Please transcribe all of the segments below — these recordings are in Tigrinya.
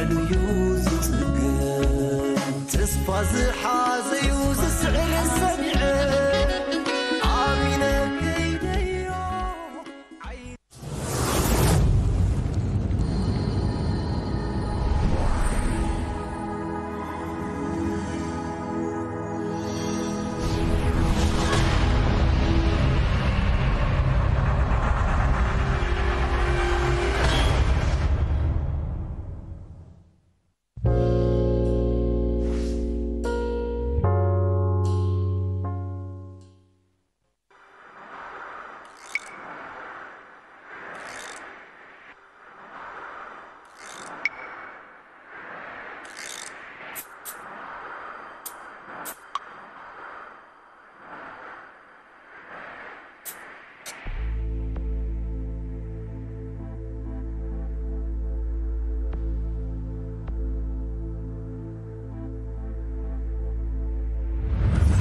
እዩ ዝጽገብ። ተስፋ ዝሓዘዩ ዝስዕር ሰሚዐ ኣሚነ ከይደዮ።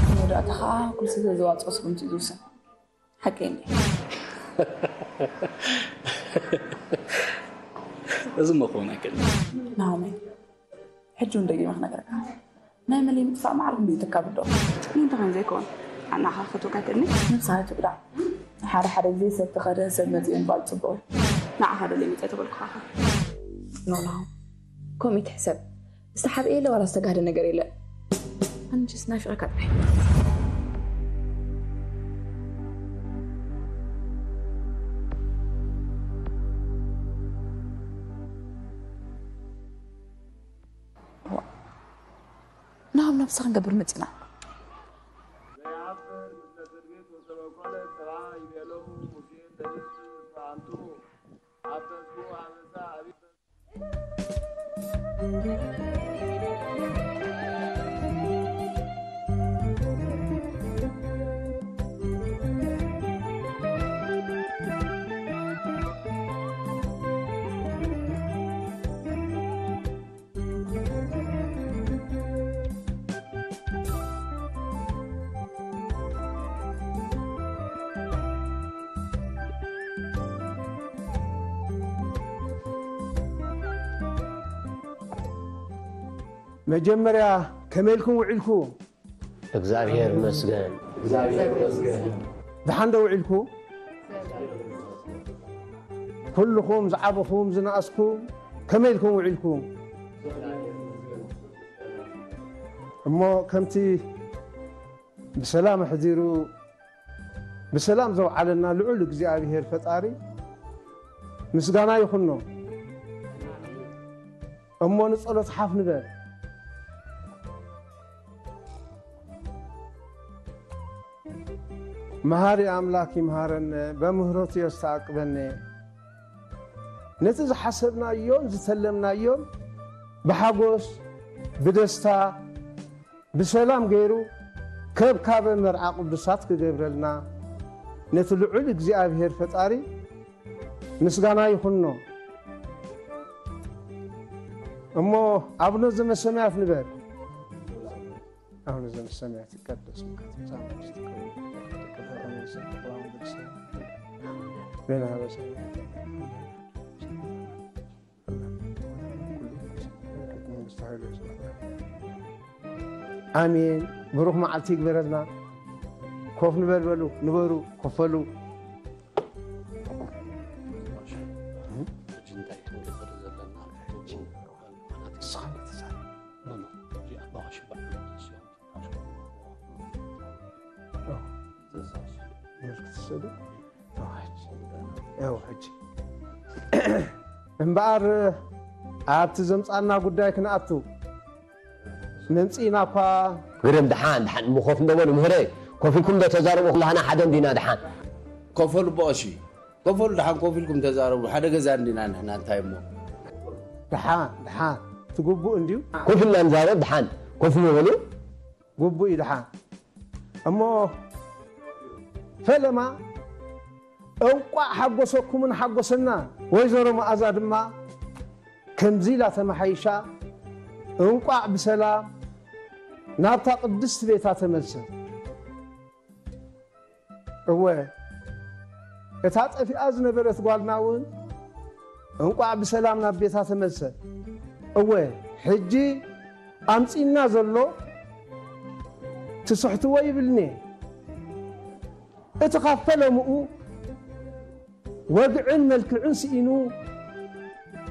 መወዳእታ ከዓ ኩሉ ሰብ ዘዋፅኦ ስጉምቲ እዩ ዝውስን። ሓቀይ እንዴ? እዚ እሞ ክኸውን ኣይክእልን። ናሆመይ፣ ሕጂ እውን ደጊመ ክነግረካ፣ ናይ መለይ ምጥፋእ ማዕረ ክንደይ እዩ ተካብዶ። ንምንታይ ከም ዘይከውን ኣናኻ ክትወካ ክእልኒ? ነብስኻ ኣይትጉዳእ። ሓደ ሓደ ግዜ ሰብ ተኸደ ሰብ መፂኡ ምባል ፅቡቕ እዩ። ንዓኻ ደልየ መፀ ተበልኩኻ። ኖ ናሆም፣ ከምኡ ይትሕሰብ። ዝተሓብኤ የለ ዋላ ዝተጋህደ ነገር የለ። ኣንቺስ ናፊቐካ ጥራሕ። ናሆም፣ ነብስኻ ክንገብር መፂና። መጀመርያ ከመይ ኢልኩም ውዒልኩም? እግዚኣብሔር ይመስገን። ደሓን ዶ ውዒልኩም? ኩልኹም ዝዓበኹም ዝነኣስኩም ከመይ ኢልኩም ውዒልኩም? እሞ ከምቲ ብሰላም ኣሕዲሩ ብሰላም ዘውዓለና ልዑል እግዚኣብሔር ፈጣሪ ምስጋና ይኹኖ። እሞ ንጸሎት ሓፍ ንበል። መሃሪ ኣምላክ ይምሃረነ፣ በምህረቱ የስተዓቅበነ። ነቲ ዝሓሰብናዮን ዝተለምናዮን ብሓጎስ ብደስታ ብሰላም ገይሩ ከብካበ መርዓ ቅዱሳት ክገብረልና ነቲ ልዑል እግዚኣብሔር ፈጣሪ ምስጋና ይኹኖ። እሞ ኣቡነ ዘበሰማያት ንበል። ኣቡነ ዘበሰማያት ይቀደስ ስምካ ትምጻእ መንግስትካ ወይኩን ፈቃድካ ከመ በሰማይ ከማሁ በሰማይ። በና በሰማይ። ኣሜን። ብሩኽ መዓልቲ ይግበረልና። ኮፍ ንበል በሉ፣ ንበሩ፣ ኮፍ በሉ። እምበኣር ኣብቲ ዘምጻና ጉዳይ ክንኣቱ መምጺእና እኳ። ግርም፣ ደሓን ደሓን እሞ ኮፍ እንዶ በሉ ምህረይ። ኮፍ ኢልኩም ዶ ተዛረቡ? ኩላህና ሓደ እንዲና ደሓን። ኮፈሉ ብቐሺ ኮፈሉ ደሓን ኮፍ ኢልኩም ተዛረቡ። ሓደ ገዛ እንዲና ንሕና እንታይ እሞ። ደሓን ደሓን ትግቡእ እንድዩ። ኮፍ ኢልና ንዛረብ ደሓን። ኮፍ እንዶ በሉ። ግቡእ እዩ ደሓን። እሞ ፈለማ እንቋዕ ሓጎሰኩምን ሓጎሰና። ወይዘሮ መኣዛ ድማ ከምዚ ኢላ ተመሓይሻ፣ እንቋዕ ብሰላም ናብታ ቅድስቲ ቤታ ተመልሰት። እወ፣ እታ ጠፊኣ ዝነበረት ጓልና እውን እንቋዕ ብሰላም ናብ ቤታ ተመልሰት። እወ፣ ሕጂ ኣምጺእና ዘሎ ትስሕትዎ ይብልኒ። እቲ ካብ ፈለምኡ ወግዕን መልክዕን ስኢኑ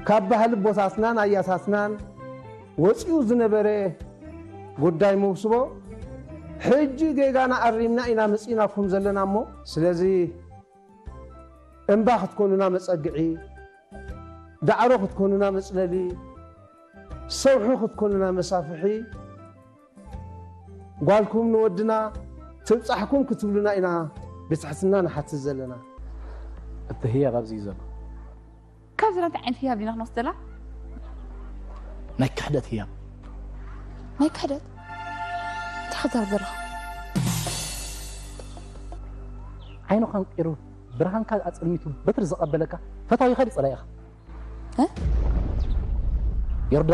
ካብ ባህሊ ቦታትናን ኣያታትናን ወጺኡ ዝነበረ ጉዳይ መውስቦ ሕጂ ጌጋና ኣሪምና ኢና መጺእናኩም ዘለና እሞ፣ ስለዚ እምባ ክትኮኑና መጸግዒ፣ ዳዕሮ ክትኮኑና መጽለሊ፣ ሰውሒ ክትኮኑና መሳፍሒ፣ ጓልኩም ንወድና ትብጻሕኩም ክትብሉና ኢና ብትሕትና ንሓትት ዘለና። እቲ ህያብ ኣብዚ እዩ ዘሎ። ካብዚ እንታይ ዓይነት ህያብ ዲና ክንወስደላ? ናይ ክሕደት ህያብ። ናይ ክሕደት? እንታይ ክትዛረብ ዘለኻ? ዓይንኻ ኣንቂሩ ብርሃንካ ኣጸልሚቱ በትሪ ዝቐበለካ ፈታዊኻ ድዩ ጸላኢኻ? እ? ዮርዳ፣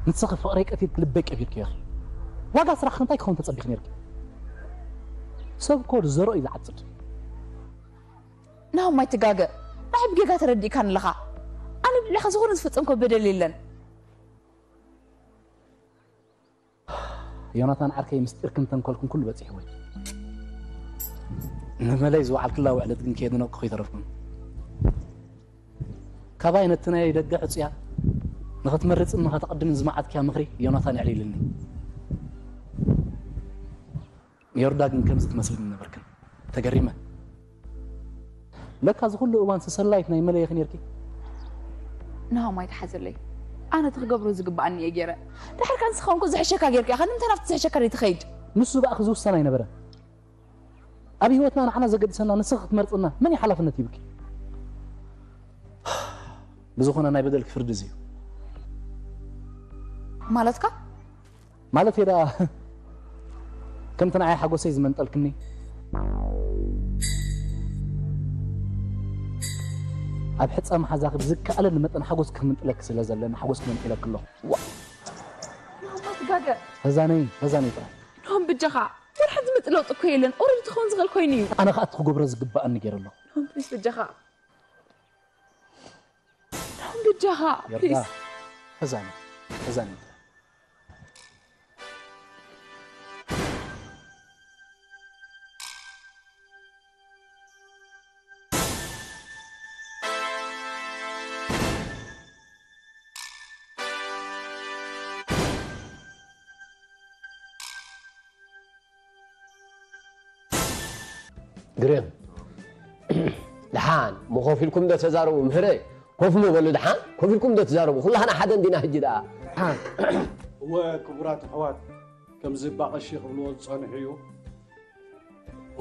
ንስኺ ፍቕረይ ቀቲልኪ ልበይ ቀቢርክዮ ኢኺ። ዋጋ ስራሕኺ እንታይ ክኸውን ተጸቢኺ ነይርኪ? ሰብ እኮ ዝዘርኦ እዩ ዝዓጽድ። ናሆም ኣይትጋገ። ንዓይ ብጌጋ ተረዲእካኒ ኣለኻ። ኣነ ልዕሌኻ ዝኾነ ዝፈጸምኮ በደል የለን። ዮናታን ዓርከይ ምስጢርክን ተንኮልክን ኩሉ በጺሕዎ እዩ። ንመለይ ዝወዓልክላ ውዕለት ግን ከየድነቕኩ ከይተረፍኩን። ካባይ ነቲ ናይ ደገ ሕጹያ ንኽትመርጽን ንኸተቐድምን ዝመዓትክያ ምኽሪ ዮናታን የዕሊልኒ። ዮርዳ ግን ከምዚ ትመስልኒ ነበርክን። ተገሪመ። ለካ እዚ ኩሉ እዋን ሰሰላይት ናይ መለየኺ ነርኪ። ናሆም ኣይትሓዘለይ። ኣነ እቲ ክገብሮ ዝግብኣኒ እየ ገይረ። ድሕር ከ ንስኻ እውን እኮ ዝሕሸካ ጌርካ ኢኻ። ንምንታይ ናብቲ ዝሕሸካ ዘይትኸይድ? ንሱ ብኣኺ ዝውሰን ኣይነበረን። ኣብ ህይወትና ንዓና ዘገድሰና ንስኺ ክትመርጽና መን እዩ ሓላፍነት ሂቡኪ? ብዝኾነ ናይ በደልኪ ፍርዲ እዚ እዩ። ማለትካ? ማለት ደኣ ከምቲ ንዓይ ሓጎሰይ ዝመንጠልክኒ፣ ኣብ ሕጸ መሓዛኺ ብዝከኣለኒ መጠን ሓጎስኪ ክምንጥለኪ ስለ ዘለኒ ሓጎስኪ መንጢለኪ ኣለኹ። ዋ! ናሆም ትጋገ። ተዛነዪ፣ ተዛነዪ ጥራይ። ናሆም ብጃኻ፣ ወላ ሓንቲ ዝመጽእ ለውጢ እኮ የለን። ኦረዲ ትኸውን ዝኽእል ኮይኑ እዩ። ኣነ ኸኣ እቲ ክገብሮ ዝግብኣኒ ገይረ ኣለኹ። ናሆም ፕሊስ ብጃኻ። ናሆም ብጃኻ፣ ዮርዳ፣ ፕሊስ። ተዛነዪ፣ ተዛነዪ ጥራይ። ግርም። ደሓን፣ እሞ ኮፍ ኢልኩም ዶ ተዛረቡ? ምህረ፣ ኮፍ እሞ በሉ ደሓን፣ ኮፍ ኢልኩም ዶ ተዛረቡ? ኩላህና ሓደ እንዲና ሕጂ ደኣ። ደሓን። እወ፣ ክቡራት ኣሕዋት፣ ከምዚ ባቐሺ ክብልዎ ዝጸንሑ እዩ።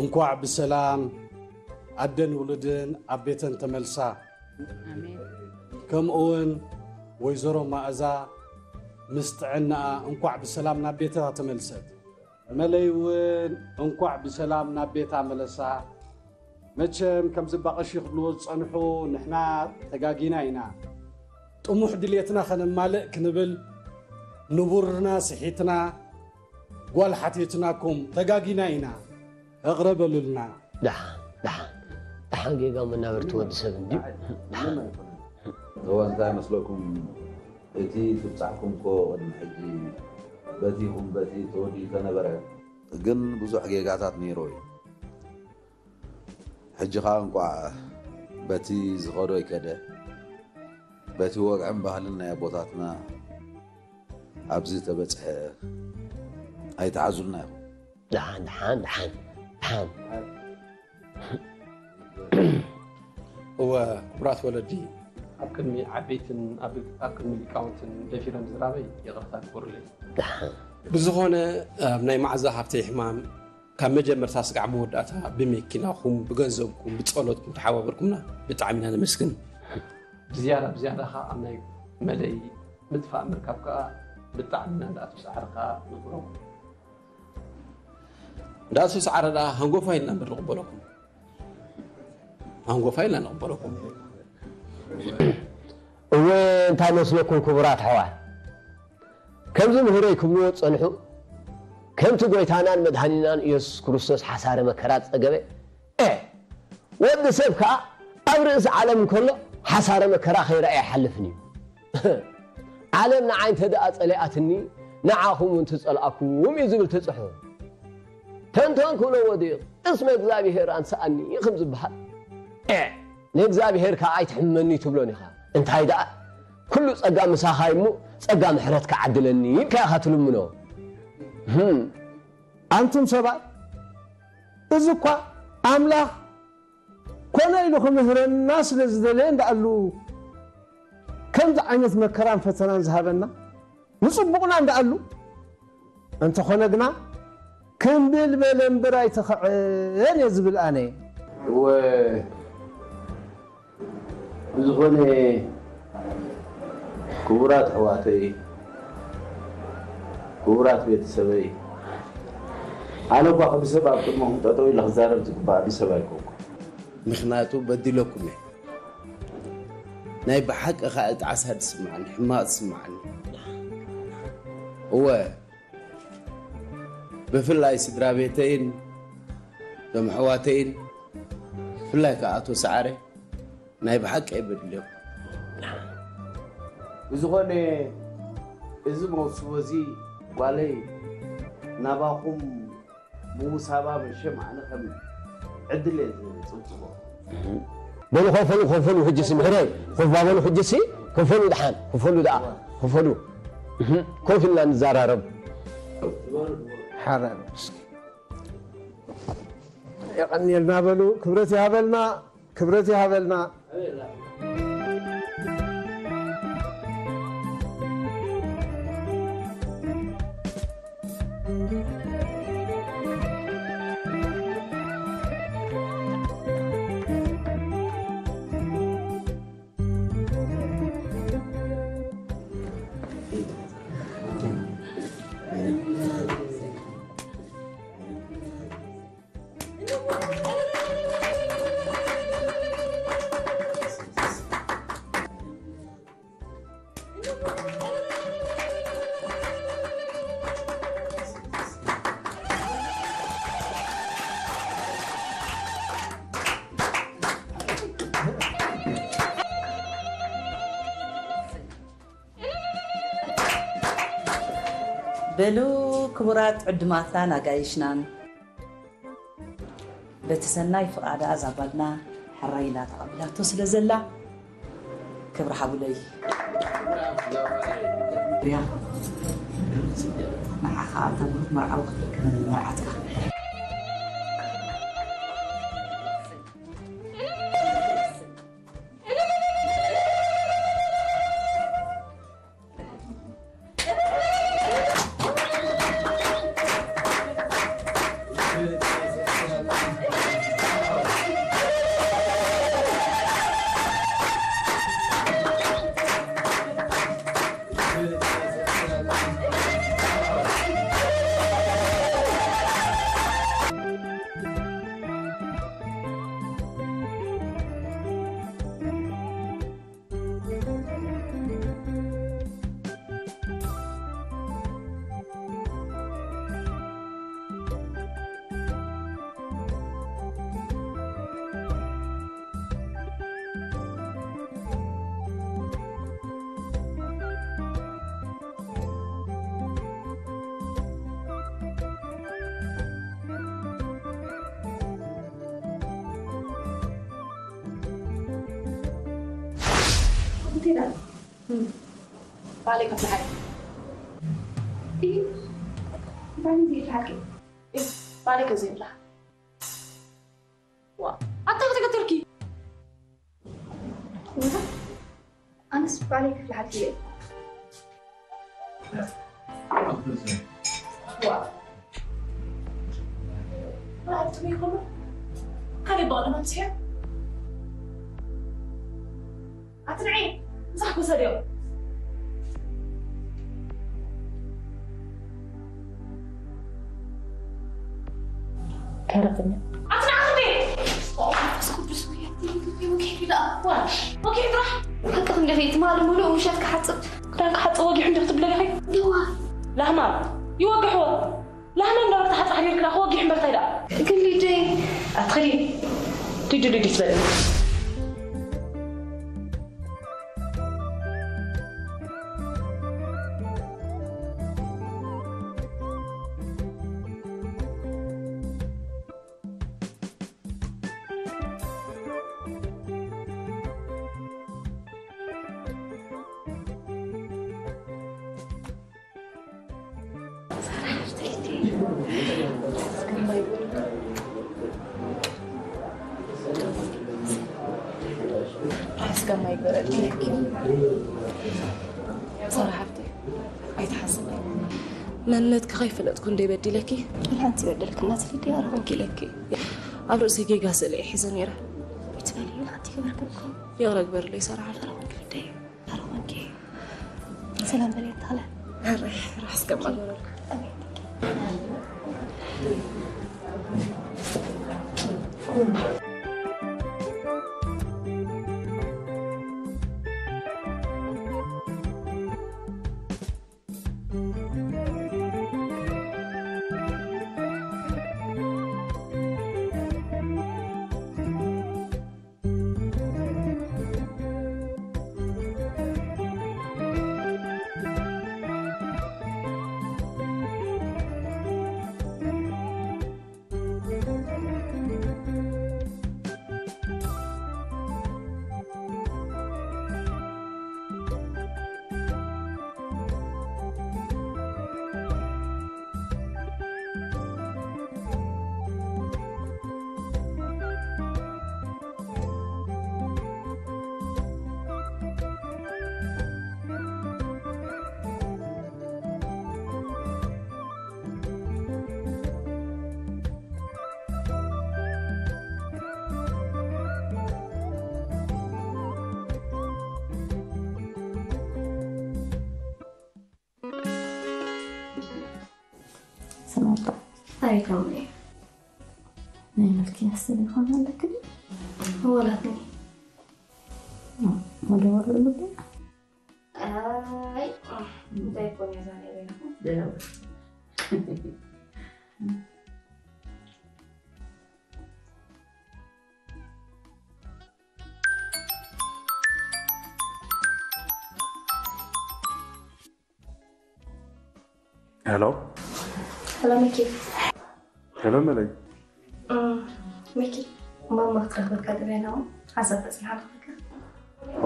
እንኳዕ ብሰላም ኣደን ውሉድን ኣብ ቤተን ተመልሳ። ኣሜን። ከምኡ እውን ወይዘሮ ማእዛ ምስ ጥዕናኣ እንኳዕ ብሰላም ናብ ቤታ ተመልሰት። መለይ እውን እንኳዕ ብሰላም ናብ ቤታ መለሳ። መቸም ከምዚ ባቐሺ ክብልዎ ዝጸንሑ ንሕና ተጋጊና ኢና። ጥሙሕ ድልየትና ከነማልእ ክንብል ንቡርና ስሒትና ጓል ሓቲትናኩም ተጋጊና ኢና። እቕረ በሉልና። ደሓን፣ ደሓን፣ ደሓን ጌጋ መናብርቲ ወዲ ሰብ እንድዩ። ደሓን። እዋ እንታይ መስለኩም? እቲ ትብጻሕኩም እኮ ቅድሚ ሕጂ በቲ ይኹን በቲ ተወዲኡ ተነበረ። ግን ብዙሕ ጌጋታት ነይሩ እዩ። ሕጂ ኸኣ እንቋዕ በቲ ዝኸዶ ይከደ፣ በቲ ወግዕን ባህልን ናይ ኣቦታትና ኣብዚ ተበጽሐ ኣይትሓዙልና ኢኹም። ደሓን፣ ደሓን፣ ደሓን፣ ደሓን። እወ፣ ክቡራት ወለዲ፣ ኣብ ቅድሚ ዓበይትን ኣብ፣ ኣብ ቅድሚ ሊቃውንትን ደፊረ ምዝራበይ ይቕርታ ግበሩለይ። ደሓን። ብዝኾነ፣ ኣብ ናይ መዓዛ ሃብተይ ሕማም፣ ካብ መጀመርታ ስጋዕ መወዳእታ ብመኪናኹም፣ ብገንዘብኩም፣ ብጸሎትኩም ተሓባበርኩምና ብጣዕሚ ኢና ነመስግን። ብዝያዳ፣ ብዝያዳ ኸኣ ኣብ ናይ መለይ ምጥፋእ ምርካብ ከኣ ብጣዕሚ ኢና እንዳኣቶ ሰዓረ ከኣ ንቕረቡ። እንዳእሱ ሰዓረ ደኣ ሃንጎፋ ኢልና እምበር ንቕበለኩም። ሃንጎፋ ኢልና ንቕበለኩም። እወ፣ እንታይ መስለኩም ክቡራት ኣሕዋት? ከምዚ ምህረይ ክብልዎ ዝጸንሑ፣ ከምቲ ጐይታናን መድኃኒናን ኢየሱስ ክርስቶስ ሓሳረ መከራ ዝጸገበ፣ ኤ፣ ወዲ ሰብ ከኣ ኣብ ርእሲ ዓለም እንከሎ ሓሳረ መከራ ከይረኣየ ኣይሓልፍን እዩ። ዓለም ንዓይ እንተ ደኣ ጸሊኣትኒ፣ ንዓኹም እውን ትጸልኣኩም እዩ ዝብል እቲ ጽሑፍ። ተንተን ክብሎ ወዲቕ፣ "እስመ እግዚኣብሔር ኣንስኣኒ" ከም ዝበሃል። ኤ፣ ንእግዚኣብሔር ከኣ "ኣይትሕመኒ" ትብሎን ኢኻ። እንታይ ደኣ? "ኩሉ ጸጋ ምሳኻ እሞ፣ ጸጋ ምሕረትካ ዓድለኒ" ኢልካ ኢኻ ትልምኖ። ህም። ኣንቱም ሰባት፣ እዚ እኳ ኣምላኽ ኮነ ኢሉ ክምህረና ስለ ዝደለየ እንዳኣሉ፣ ከምዚ ዓይነት መከራን ፈተናን ዝሃበና፣ ንጽቡቕና እንዳኣሉ፣ እንተኾነ ግና፣ ክምብል በለ እምበር ኣይተኸዐን እየ ዝብል ኣነ። እወ፣ ብዝኾነ፣ ክቡራት ኣሕዋተይ፣ ክቡራት ቤተሰበይ፣ ኣነ እኳ ከም ሰብ ኣብ ቅድመኹም ጠጠው ኢለ ክዛረብ ዝግባኣኒ ሰብ ኣይኮንኩ። ምኽንያቱ በዲለኩም እየ። ናይ ብሓቂ ኸኣ ጣዕሳ ዝስምዓኒ፣ ሕማቕ ዝስምዓኒ። እወ፣ ብፍላይ ስድራ ቤተይን፣ እቶም ኣሕዋተይን፣ ብፍላይ ከኣ ኣቶ ሰዓረ፣ ናይ ብሓቂ እየ በዲለኩም። ብዝኾነ፣ እዚ መውስቦ እዚ ጓለይ ናባኹም ምውሳባ መሸም ኣነ ከም ዕድል እየ ዝጽብጽቦ። በሉ ኮፈሉ፣ ኮፈሉ፣ ሕጅሲ ምሕረይ፣ ኮፋ በሉ፣ ሕጅሲ ኮፈሉ፣ ደሓን ኮፈሉ፣ ደኣ ኮፈሉ። እህ፣ ኮፍ ኢልና ንዘራረብ። ሓራር እስኪ። የቐንየልና በሉ፣ ክብረት ይሃበልና፣ ክብረት ይሃበልና። በሉ ክቡራት ዕዱማትናን ኣጋይሽናን፣ በቲ ሰናይ ፍቓዳ እዛ ጓልና ሕራይ ኢላ ተቐቢላቶ ስለ ዘላ፣ ክብሪ ሃቡለይ። ያ፣ ንዓኻ ኣብታ ብሩኽ መርዓዊ ክትርከበኒ መርዓትካ። ባሌ ከፍልሓቂ። ባሌ ዘይብላ። ዋ፣ ኣታ ከተገተርኪ። ኣነስ ባሌ ክፍልሓቂ እየ። ዋ። መርዓዊ ጥሙይ ይኾኑ? ካልእ በቕሊ መምስያ? ኣትንዒ፣ ምሳሕ ክውሰድዮ። ከረኽኛ። ኣትንዓኽኒ! ኦ፣ መንፈስ ቅዱስ ወይ፣ ኣቲ፣ ወኪል ኢላ። ዋ፣ ወኪል ጥራሕ። ሓቅኺ እንዲኺ፣ ትማሊ ሙሉእ ምሸት ክሓጽብ። ክዳን ክሓጽብ ወጊሑ እንዲኺ ትብለኒ ኢኺ? ነዋ። ላህማም፣ ይወግሕዎ። ላህመን ዶ ክትሓጽ ሓቢርክዳ ክወጊሕ እምበር እንታይ ደኣ? ግን ሊደይ። ኣትኸዲ። ሊዱ ሊዱ ትበል። ራስካ ማይ በረድ ኢለኪ። ሳራ ሓፍተይ፣ ኣይትሓስቢ። መንነትኪ ከይፈለጥኩ እንደ በዲለኪ። ሓንቲ በደልክና ትልዲ ኣረኹ ኢለኪ። ኣብ ርእሲ ጌጋ ስእሊ እየ ሒዘ ነይረ። ይትበል ሓንቲ ገበርክልኩም። ይቕረ ግበርለይ ሳራ ሓፍተይ። ኣረኹ ኢለኪ። ኣረኹ ኢለኪ። ሰላም በል ተኸለ። ኣረ፣ ራስካ ማይ በረድ። ሰላምታ። ኣይ፣ ከምኡ እዩ። ናይ መልክያስ ቴሌፎን ኣለክን? ወላትኒ። መደወል ኣለብን? ኣይ፣ እንታይ ኮን እዛ ነይረ ኢኹ? ደህና። ሄሎ። ሄሎ፣ ሚኪ። ሄሎ፣ መለይ። እም፣ ሚኪ፣ ማማ ክትረኽበካ ደልያ ኣለዋ። ሓሳብ ተጽናዕረኽበካ።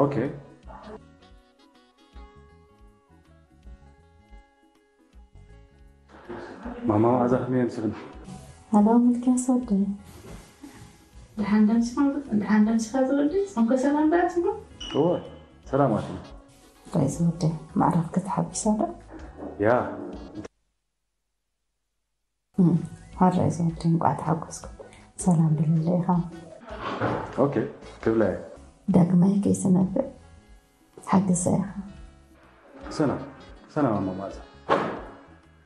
ኦኬ። ማማ መኣዛ ከመይ ኣምስኽን? ሃሎ፣ ምልክያስ ወደይ። ደሓን ደምሲኻ፣ ደሓን ደምሲኻ ዝወደይ? ጾምከ ሰላም ደኣ ትብሎ? እወ፣ ሰላማት ኢና። ራይ ዝወደይ፣ መዕረፍኪ ተሓጒሳ ዶ? ያ። እም፣ ሓራይ ዝወደይ፣ እንቋዕ ተሓጎስኩ። ሰላም በለለይ ኢኻ። ኦኬ፣ ክብላ እየ። ዳግማይ ከይትነብዕ ሓግዛ ኢኻ። ሰላም፣ ሰላም ኣማ መኣዛ።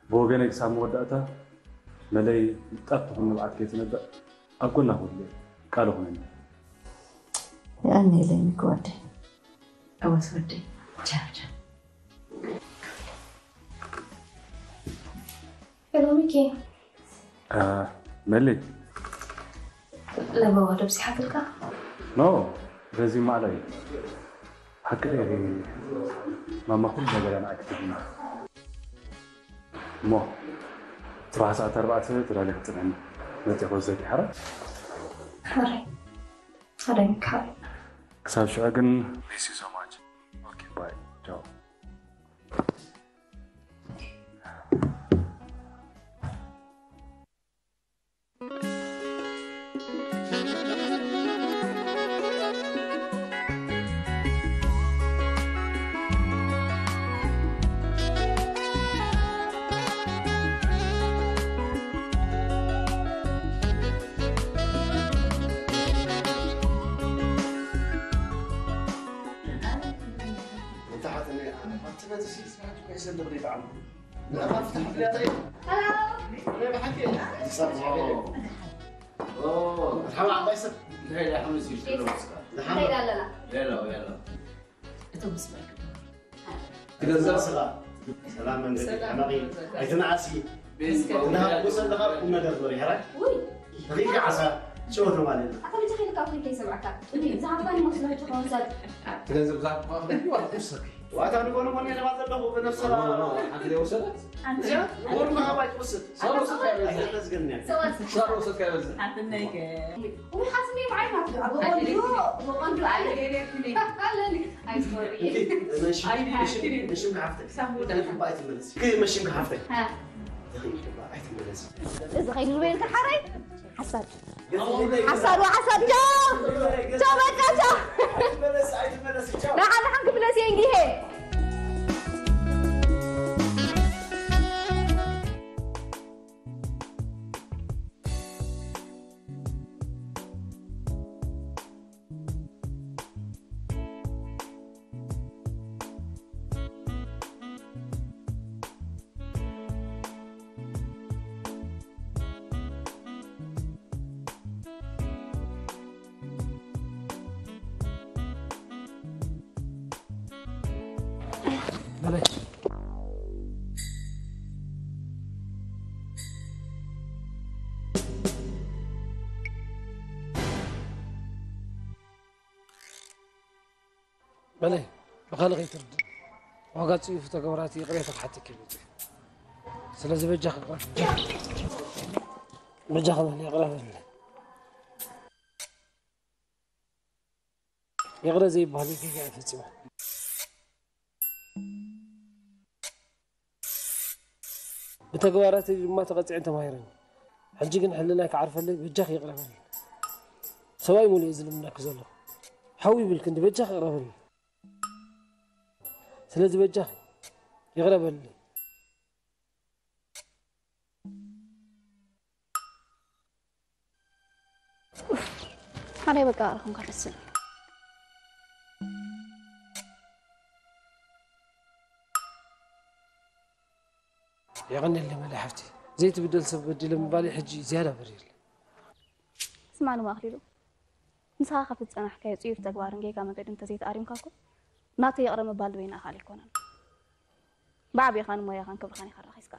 ብወገነይ ክሳብ መወዳእታ መለይ ንጣብ ትኹን ንብዓት ከይትነብዕ ኣብ ጎና ክህሉ እየ። ቃል እኹነኒ። የቐንየለይ ሚኪ ወደይ። ኣዋስ ወደይ። ቻው፣ ቻው። ሄሎ ሚኪ። አ፣ መሊ። ለበዋ ዶ ብዚሓትልካ? ኖ፣ በዚ ማዕላ እዩ። ሓቂ እዩ። ማማ ኩሉ ነገር እያ ንዓይ ክትብልና። እሞ፣ ጽባሕ ሰዓት ኣርባዕተ ተዳሊኺ ጽንሕኒ። መጺኹ ዘጊ ሓራ? ሓራይ። ሓራይ ሚኪ ሓራይ። ክሳብ ሽዑ ግን፣ miss you so much። ኦኬ፣ ባይ። ቻው። ወተሓተነ ኣነ፣ ኣብቲ ነዚ ሲክስ ፓክ እኮ የሰንድቕ ደይጠዓምኩ። ንኣኻ ፍታሕ ፍልያተይ። ኣነ ብሓቂ። ኦ፣ መርሓባ ዓባይ ሰብ። እንታይ ደኣ ሓሙስ እዩ ዝብሎ እስካ? ደሓን እንታይ ዶ? ኣለና? የሎ፣ የሎ። እቶም ምስ በልካ። ትገዝእ ስኻ። ሰላም መንገዲ ሰላም። ሕመቒ። ኣይትነኣሲ። ቤት እንዳሃብኩ ሰለኻ ቁም ነገር ግበሪ፣ ሕራይ? ውይ። ተኺልካ ዓሳ ጨወተ ማለት እዩ። ኣታ ብቻ ኸይድካ እኮ ከይሰምዓካ። እንዴ፣ ዝሃብካኒ መስሎ ትኸውን ሰብ። ትገንዘብ ዝሃብኩ ከኣ ክደግም ዋላ ክውሰኪ። ዋታ ንጎኒ ጎኒ ኢለማ ዘለኹ ብነብስኻ። ኖ፣ ኖ፣ ሓንቲ ዘይወሰደት? ሓንቲ እዚኣ ዘይወሰደት? ጎኑ ከኣ ባይ ትወስድ። ሳሮ ሰት ኣይበዝሕ። ኣይተመስገን እያ። ሰባት ሳሮ ሰት ኣይበዝሕ። ሓንቲ ነገር። ውይ፣ ሓስኒ ብዓይናት ብቆንጆ፣ ብቆንጆ ኣለ። ኣለኒ። ኣይ፣ ሶሪ። እንኪ፣ መሽም፣ ኣይ፣ መሽም፣ ሓፍተይ። መሽም ሓፍተይ። ሳሙ። እንኪ፣ ባይ ትመለስ። እንኪ፣ መሽም ሓፍተይ። ሃ። እዚ ኸይዱ ዝበልካ ሓራይ ሓሳድ ሓሳድ ሓሳድ ቻው ቻው በቃ ቻው። ንሓን ንሓን ክምለስ እየ እንዲሄ። በለይ ብኻልእ ከይትርድእ ዋጋ ጽዩፍ ተግባራት ይቕሬታ ክሓተኪ መጺኡ። ስለዚ በጃኺ በጃኺ በል ይቕረ በልኒ። ይቕረ ዘይበሃል ጌጋ እየ ፈጺመ። ብተግባራተይ ድማ ተቐጺዐን ተማሂረን። ሕጂ ግን ሕልናይ ክዓርፈለይ በጃኺ ይቕረ በልኒ። ሰብኣይ ሙሉ እየ ዝልምነኪ ዘለኹ። ሓው ይብል ክንዲ በጃኺ ይቕረ በልኒ። ስለዚ በጃኺ ይቕረ በልኒ። ሓዳይ በቃ ኣረኹም ካደስል የቐንየለይ መለ ሓፍቲ። ዘይትብደል ሰብ በዲለ ምባለይ ሕጂ ዝያዳ በሪርለ። ስማዕኒ ኣኽሊሉ፣ ንስኻ ካብቲ ዝጸናሕካዮ ጽዩፍ ተግባርን ጌጋ መንገዲ እንተዘይተኣሪምካ እኮ ናተይ ይቕረ ምባል ዝበይና ኣኻሊ ኣይኮነን። ብዓቢኻን ሞያኻን ክብርኻን ኢኻ ኣራኺስካ።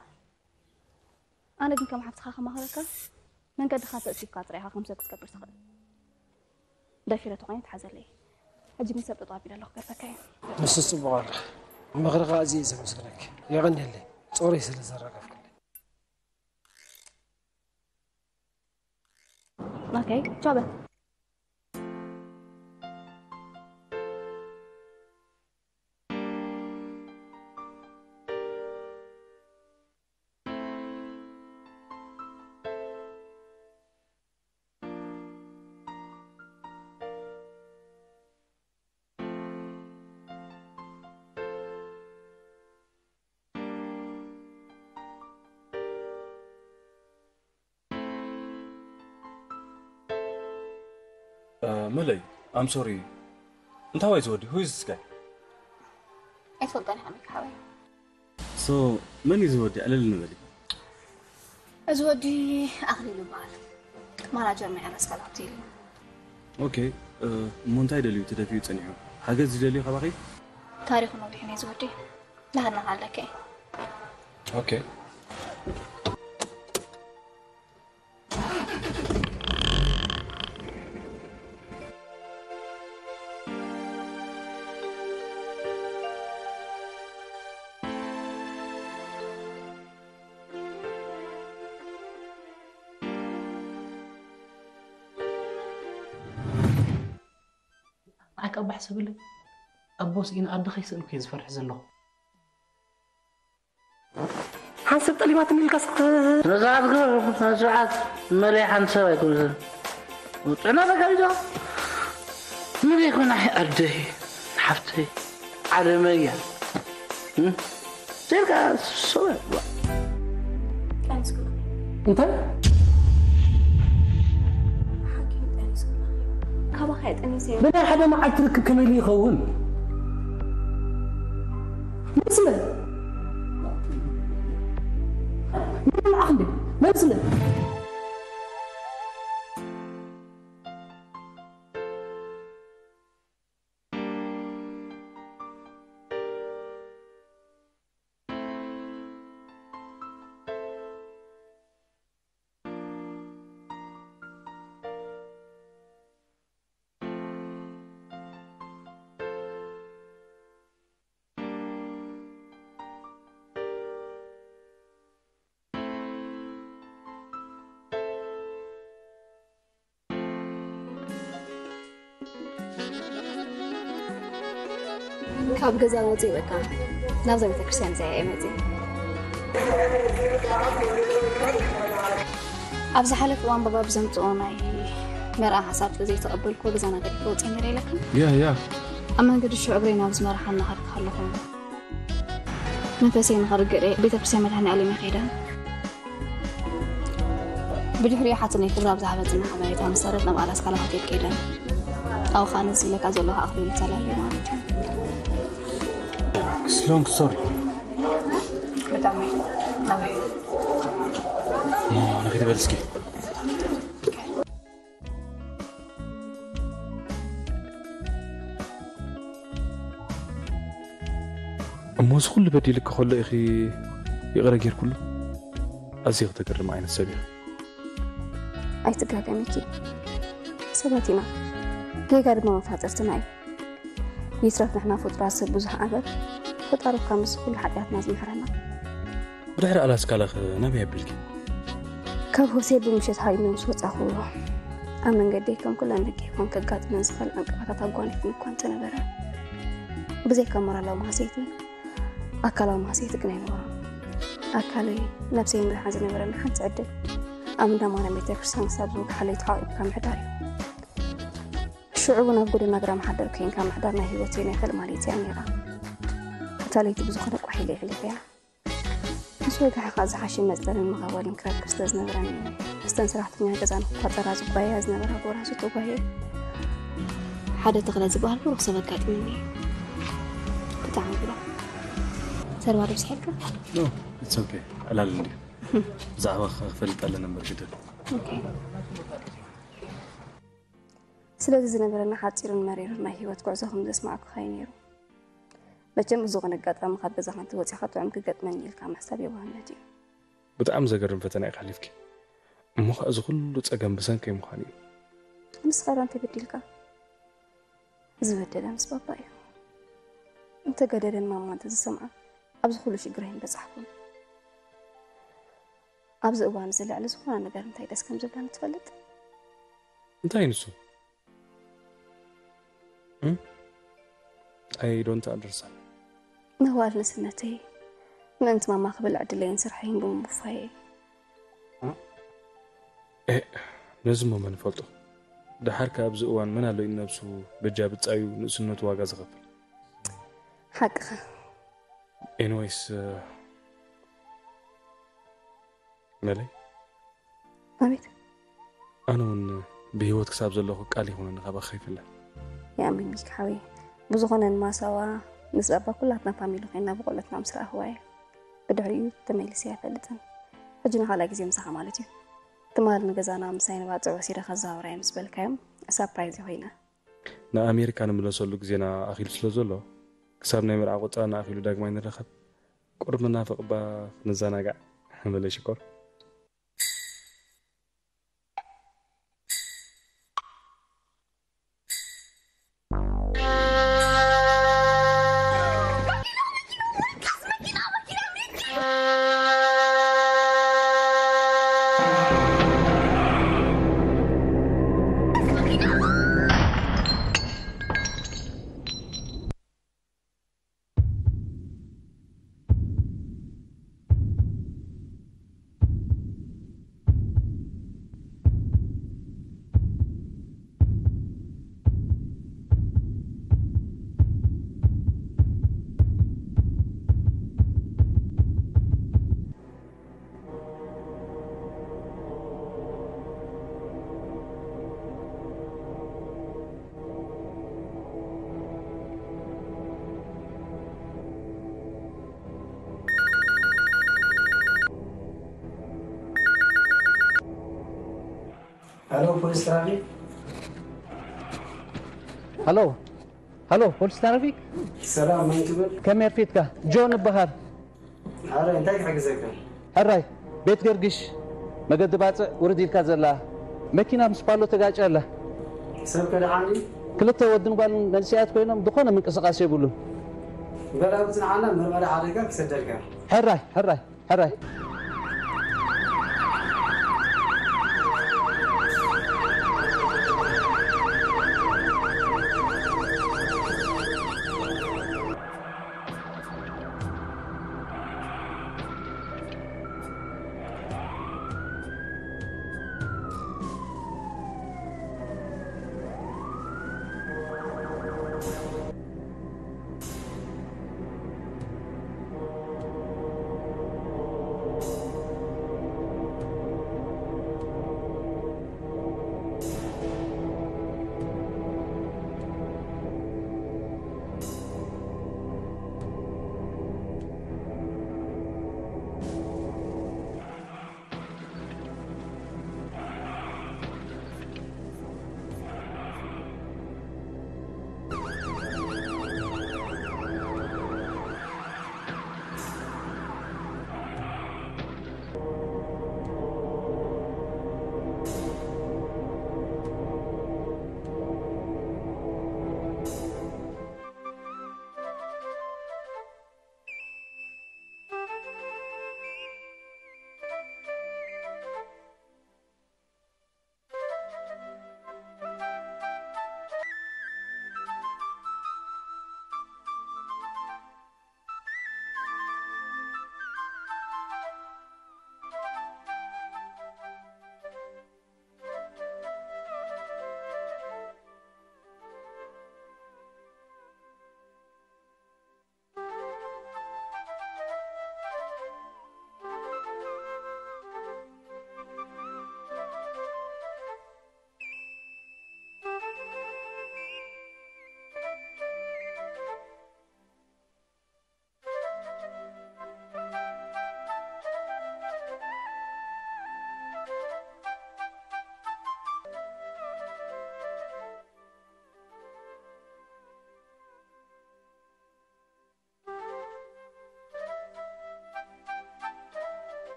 ኣነ ግን ከም ሓፍትኻ ከማኽረካ መንገድኻ ተእሲፍካ ጥራይ ኢኻ ከምሰብ ክትገብር ትኽእል። ደፊረ ተኾይነ ትሓዘለይ። ሕጂ ግን ሰብ ጠጠው ኣቢለ ኣለኹ ክገርፈካ እየ። ንሱ ጽቡቕ ኣለኺ። ምኽርኻ ኣዝየ እየ ዘመስግነኪ። የቐንየለይ ጾረይ ስለ ዘራገፍክለይ። ኦኬ ቻው በል። መለይ ኣም ሶሪ። እንታይ ዋይ ዝወዲ ሁይዝ እስከ ኣይትፈልጦን ሓሚድ ሓወይ። ሶ መን እዩ ዝወዲ ዕልል ንበል። እዚ ወዲ ኣኽሊሉ ይበሃል። ማናጀር ናይ ኣላስካ ሆቴል እዩ። ኦኬ። እሞ እንታይ ደልዩ ተደፊኡ ጸኒሑ? ሓገዝ ዝደልዩ ካባኺ? ታሪኹ ነዊሕ እዩ እዚ ወዲ። ናህና ኣለከ። ኦኬ። ንዓይ ካብ ባሕ ሰብለይ ኣቦ ስኢነ ኣደ ከይስእንኩ እየ ዝፈርሕ ዘለኹ። ሓንሰብ ጠሊማትኒ ኢልካ ስክ ነዛት ገር ነዛት መለይ ሓንቲ ሰብ ኣይኮነትን ጥዕና ተጋቢዛ ምን ይኮና ኣደይ ሓፍተይ ዓለመያ ዜልካ ሰበ እንታይ ካባኻ የጠኒሰ ብናይ ሓደ መዓልቲ ርክብ ከመይ ኢሉ ይኸውን መስለ ንዓኽ እንዴ መስለ ካብ ገዛ ወፂእ በቃ ናብዛ ቤተክርስትያን እዚኣ እየ መፂእ። ኣብ ዝሓለፈ እዋን ባባ ብዘምፅኦ ናይ መርዓ ሓሳብ ዘይተቐበልኩ ገዛና ገዲፈ ወፅየ ነይረ ኢለካ። ያ ያ ኣብ መንገዲ ሽዑ እግረይ ናብ ዝመርሓ እናኸድኩ ከለኹ መንፈሰይ ንኸርግእ ቤተ ክርስቲያን መድሃኔ ዓለም እየ ከይደ። ብድሕሪኡ ሓትነይ ክብራ ኣብ ዝሃበትና ሓበሬታ መሰረት ናብ ኣላስካ ሆቴል ከይደ። ኣብኡ ከዓ ነዚ ዝብለካ ዘለኹ ኣኽሊሉ ተላልየ ማለት እዩ። ስሎንግ ሶሪ ብጣዕሚ ናበይ ንክትበል እስኪ እሞ እዚ ኩሉ በዲልኪ ከሎ ኢኺ ይቕረ ጌርኩሉ? ኣዝየ ክተገርም ዓይነት ሰብ ኢኺ። ኣይትጋገ ሚኪ፣ ሰባት ኢና፣ ጌጋ ድማ መፋጥርትና እዩ። ይትረፍ ንሕና ፍጡራት ሰብ ብዙሕ ኣበር፣ ፈጣሪ እኳ ምስ ኩሉ ሓጢኣትና ዝምሕረና። ብድሕሪ ኣላስካለኸ ናበይ ኣቢልኪ? ካብ ሆቴል ብምሸት ሃዲመ ምስ ወጻኹ ኣብ መንገደይ ከም ኩለን ደቂ ሄዋን ከጋጥመን ዝኽእል ዕንቅፋታት ኣጓኒፍኒ እኳ እንተነበረ፣ ብዘይካ ሞራላዊ ማህሰይቲ ኣካላዊ ማህሰይቲ ግን ኣይነበሮን። ኣካለይ ነብሰይ ምድሓን ዝነበረኒ ሓንቲ ዕድል ኣብ እንዳ ማርያም ቤተ ክርስቲያን ክሳብ ዝውግሓለይ ተሓቂፍካ ምሕዳር እዩ። ሽዑ እውን ኣብ ጎደና እግራ ምሓደር ኮይንካ ምሕዳር ናይ ህይወተይ ናይ ፈልጥ ማሌት እያ ነይራ። እታ ለይቲ ብዝኾነ ቋሕ ኢለ የሕሊፈያ። ምስ ወጋሕኻ ዝሓሸ መፅለልን መቐበልን ክረክብ ስለ ዝነበረኒ እስተን ሰራሕተኛ ገዛ ንክቋፀራ ዝጓየያ ዝነበራ ጎራዙ ተጓየ። ሓደ ተኽለ ዝበሃል ብሩኽ ሰብ ኣጋጢሙኒ። ብጣዕሚ ብሩኽ። ተርባ ዶ ብዝሓልካ? No, it's okay. ዕላል እንዲ ብዛዕባ ክፈልጥ ኣለና እምበር ግድን። ስለዚ ዝነበረና ሓፂርን መሪርን ናይ ህይወት ጉዕዞ ከም ዘስማዕኩኻ እዩ ነይሩ። መቸም እዚ ዝኾነ ኣጋጣሚ ካብ ገዛ ሓንቲ ወፂኻ ጥዑም ክገጥመኒ ኢልካ ምሕሳብ የዋህነት እዩ። ብጣዕሚ ዘገርም ፈተና ኢኻ ሓሊፍኪ። እሞ ኸዓ እዚ ኩሉ ፀገም ብሰንከይ ምዃኑ እዩ። ንስኻ ዶ እንታይ በዲልካ? ዝበደለ ምስ ባባ እዩ። እንተገደደን ማማ እንተዝሰምዓ ኣብዚ ኩሉ ሽግር ኣይምበፃሕኩን። ኣብዚ እዋን እዚ ልዕሊ ዝኾነ ነገር እንታይ ደስ ከም ዝብለኒ ትፈልጥ? እንታይ ንሱ? እም? I don't understand. መዋል ንስነተይ ምእንቲ ማማ ክብል ዕድለይን ስርሐይን ብምውፋየይ። እ፣ ነዚ እሞ መን ይፈልጦ? ደሓር ከ ኣብዚ እዋን መን ኣሎ ኢሉ ነብሱ በጃ ብጻዩ ንእስነቱ ዋጋ ዝኸፍል? ሓቅኻ። Anyways፣ እ፣ መለይ ኣቤት። ኣነ እውን ብህይወት ክሳብ ዘለኹ ቃል ይኹነኒ ካባኺ ከይፍለ። የኣምን ሚኪ ሓወይ። ብዝኾነ ንማሳዋ ምስ ባባ ኩላትና ፋሚሊ ኮይንና ብቆልዑትና ምስ ረኣኽዋ እየ። ብድሕሪኡ ተመሊሰ ኣይፈልጥን። ሕጂ ንኻልኣይ ግዜ ምሳኻ ማለት እዩ። ትማሊ ንገዛና ምሳይ ንባጽዕ ወሲደ ከዘዋውራ እየ ምስ በልካዮም ሳፕራይዝ ኮይነ። ንኣሜሪካ ንምለሰሉ ግዜና ኣኺሉ ስለ ዘሎ ክሳብ ናይ መርዓ ቆጸራና ኣኺሉ ዳግማይ ንራኸብ። ቁሩብ መናፍቕ እባ ክንዘናጋዕ። በለ ሽኮር። ሄሎ ፖሊስ ትራፊክ። ሃሎ ሃሎ፣ ፖሊስ ትራፊክ። ሰላም፣ መን ትብል? ከመይ ኣርፊድካ? ጆን እበሃል። ኣረ፣ እንታይ ክሕግዘካ? ሕራይ፣ ቤት ገርግሽ መገዲ ባጽዕ ውርድ ኢልካ ዘላ መኪና ምስ ፓሎ ተጋጭያ ኣላ። ሰብ ከ ደሓን ድዩ? ክልተ ወድን ጓልን መንስያት ኮይኖም ዝኾነ ምንቅስቓስ የብሉን። በል ኣብኡ ጽንሓና፣ መርመራ ሓደጋ ክሰደልካ። ሕራይ ሕራይ ሕራይ።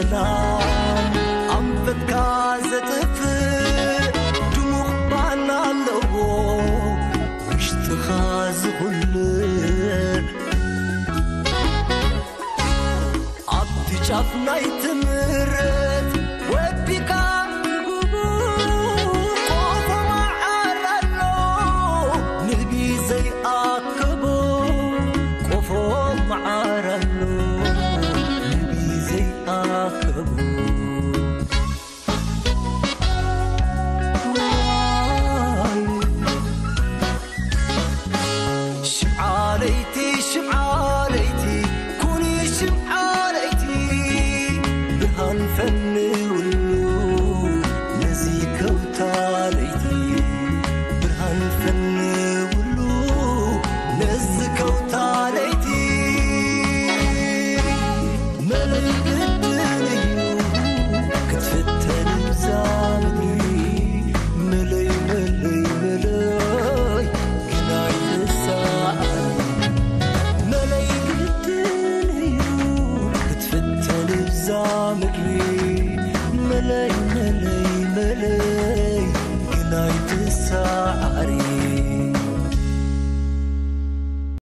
ሰላም ኣንፈትካ ዘጥፍእ ድሙቕ ባና ኣለዎ ውሽጥኻ ዝኹልዕ። ኣብቲ ጫፍ ናይ ትምረት ወዲካ ብጉቡር ቆፎ መዓር ኣሎ ንቢ ዘይኣከቦ። ቆፎ መዓር ኣሎ ንቢ ዘይኣከቦ። ሽምዓ ለይቲ ሽምዓ ለይቲ ኩኒ ሽምዓ ለይቲ ብርሃን ፈንውሉ ነዚ ከውታ ለይቲ ብርሃን ፈንውሉ ነዚ ከውታ ለይቲ መለይ ግድን እዩ ክትፍተን እዛ ምድሪ መለይ መለይ መለይ ግናይ ንሳ መለይ ግድን እዩ ክትፍተን እዛ ምድሪ መለይ